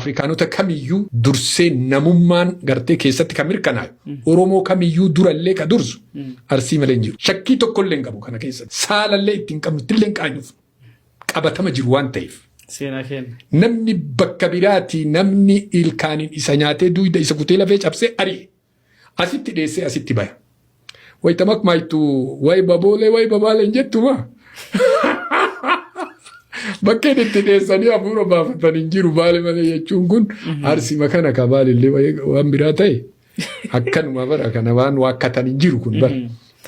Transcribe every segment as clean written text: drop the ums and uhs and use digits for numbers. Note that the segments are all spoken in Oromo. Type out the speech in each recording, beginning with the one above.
Afrikaanota kamiyyuu dursee namummaan gartee keessatti kan mirkanaayu Oromoo kamiyyuu durallee ka dursu Arsii malee hin jiru. Shakkii tokkollee hin qabu kana keessatti. Saalallee itti hin qabnu ittillee hin qaanyufnu. Qabatama jiru waan ta'eef. Seenaa keenya. Namni bakka biraatii namni ilkaaniin isa nyaatee duyda isa kutee lafee cabsee ari'e. Asitti dheessee asitti baya. Wayita makmaaytu way baboolee way babaalee hin jettuma. Bakkeen itti dheessanii hafuura baafatan hin jiru baale malee jechuun kun arsima kana ka baalillee waan biraa ta'e akkanuma bara kana waan waakkatan hin jiru kun bara.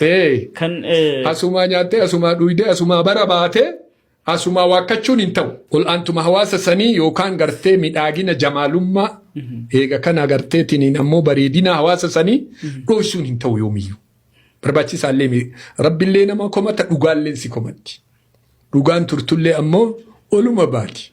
Ee Kan asumaa nyaattee asumaa dhuydee asumaa bara baatee Asumaa waakkachuun hin ta'u. Ol'aantuma hawaasa sanii yookaan gartee midhaagina jamaalummaa eega kana garteetiniin ammoo bareedina hawaasa sanii dhoysuun hin ta'u yoomiyyuu. Barbaachisaallee mi Rabbillee nama komata dhugaalleen si komatti. Dhugaan turtullee ammoo oluma baati.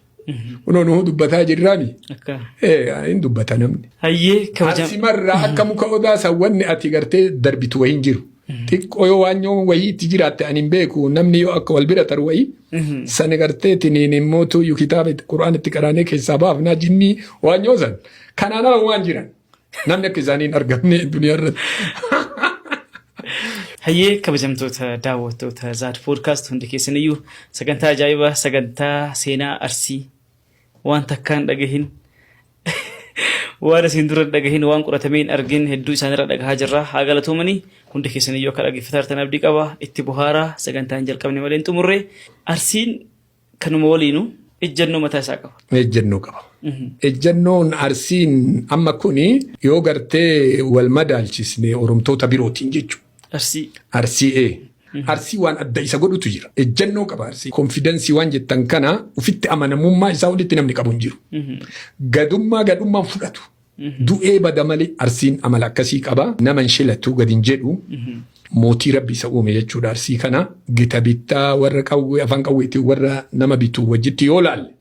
Kunoo nuhu dubbataa jirraami. Akka. Ee hin dubbata namni. Hayyee kabajam. Arsimarraa akka muka odaa san wanni ati gartee darbitu wahiin jiru. Xiqqoo yoo waan yoo wahii itti jiraatte ani hin beeku namni yoo akka wal bira taru wahii sani gartee tiniin immoo tuuyyu kitaaba qura'aan itti qaraanee keessaa baafnaa jinnii waan yoo san kanaan ala waan jiran namni akka isaanii hin argamne duniyaa irratti. Hayyee kabajamtoota daawwattoota Zaad Podcast hundi keessaniyyuu sagantaa ajaa'ibaa sagantaa seenaa Arsii waan takkaan dhagahin waan isin dura hin dhagahin waan qoratamee hin argin hedduu isaanirra dhagahaa jirra haa galatoomanii hundi keessaniyyuu akka dhaggeeffataa jirtan abdii qaba itti bohaaraa sagantaa hin jalqabne malee hin xumurre Arsiin kanuma waliinuu ejjennoo mataa isaa qaba. Ejjennoo qaba. Ejjennoon Arsiin amma kuni yoo gartee wal madaalchisne Oromtoota birootiin jechuudha. Arsii. Arsii ee. Arsii waan adda isa godhutu jira. Ejjennoo qaba Arsii. Konfidensii waan jettan kana ofitti amanamummaa isaa olitti namni qabu hin jiru. Gadummaa gadhummaan fudhatu. Du'ee bada malee Arsiin amala akkasii qaba. Nama hin shilatu gad hin jedhu. Mootii Rabbi isa uume jechuudha Arsii kana. Gita bittaa warra qawwee afaan qawweetiin warra nama bitu wajjitti yoo laalle.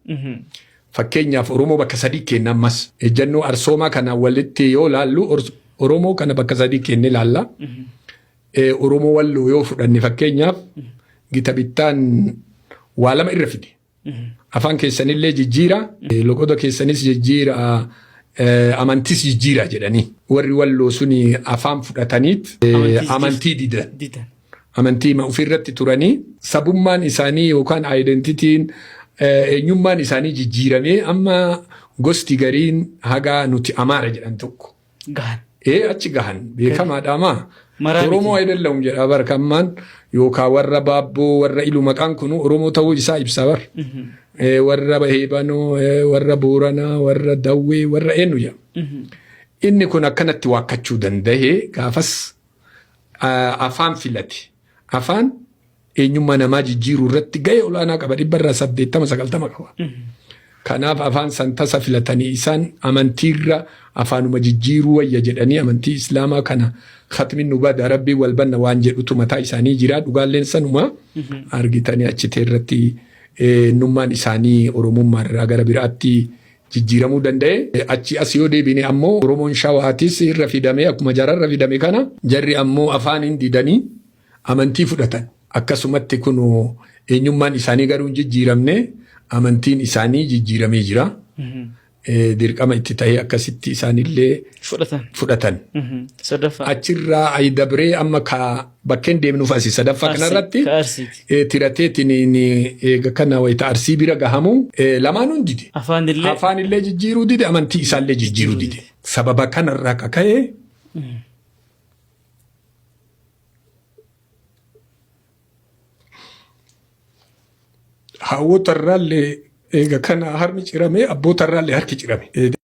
Fakkeenyaaf Oromoo bakka sadii kenna ammas. Ejjennoo Arsoomaa kana walitti yoo laallu Oromoo kana bakka sadii kennee laalla. Oromoo Walloo yoo fudhanne fakkeenyaaf gita bittaan waa lama irra fide. Afaan keessanillee jijjiira, loqoda keessanis jijjiira, amantis jijjiira jedhanii. Warri Walloo suni afaan fudhataniit amantii didan. Amantii ofirratti turanii sabummaan isaanii yookaan identitiin eenyummaan isaanii jijjiiramee amma gosti gariin haga nuti Amaara jedhan tokko. Gahan. Ee achi gahan beekamaadha maa. Maraa miti. Oromoo ayidallahum jedha bar kammaan yookaan warra baabboo warra ilu maqaan kun Oromoo ta'uu isaa ibsa bar. Warra Heebanoo, warra Booranaa, warra Dawwee, warra eenyu jedha. Inni kun akkanatti waakkachuu danda'e gaafas afaan filate. Afaan eenyummaa namaa jijjiiruu irratti gahee olaanaa qaba 80% 90% qaba. Kanaaf afaan san tasa filatanii isaan amantiirra afaanuma jijjiiruu wayya jedhanii amantii Islaamaa kana khatmin nu bada rabbiin wal banna waan jedhutu mataa isaanii jira dhugaalleen sanuma argitanii achi irratti eenyummaan isaanii Oromummaa irraa gara biraatti jijjiiramuu danda'e. Achi as yoo deebine ammoo Oromoon Shawaatis irra fidame akkuma jararra fidame kana jarri ammoo afaan hin didanii amantii fudhatan. Akkasumatti kun eenyummaan isaanii garuu hin jijjiiramne amantiin isaanii jijjiiramee jira. Dirqama itti ta'ee akkasitti isaanillee Fudhatan. fudhatan. Sadaffaa. Achirraa ayi dabree amma ka bakkeen deemnuuf asi sadaffaa Arsii, kanarratti ka Arsiiti. tirateetiin eega kana wayita Arsii bira gahamu lamaanuun dide. Afaanillee. Afaanillee jijjiiruu dide amantii isaallee jijjiiruu dide. Sababa kanarraa ka ka'e Haawwota irraallee eega kana harmi cirame abboota irraallee harki cirame.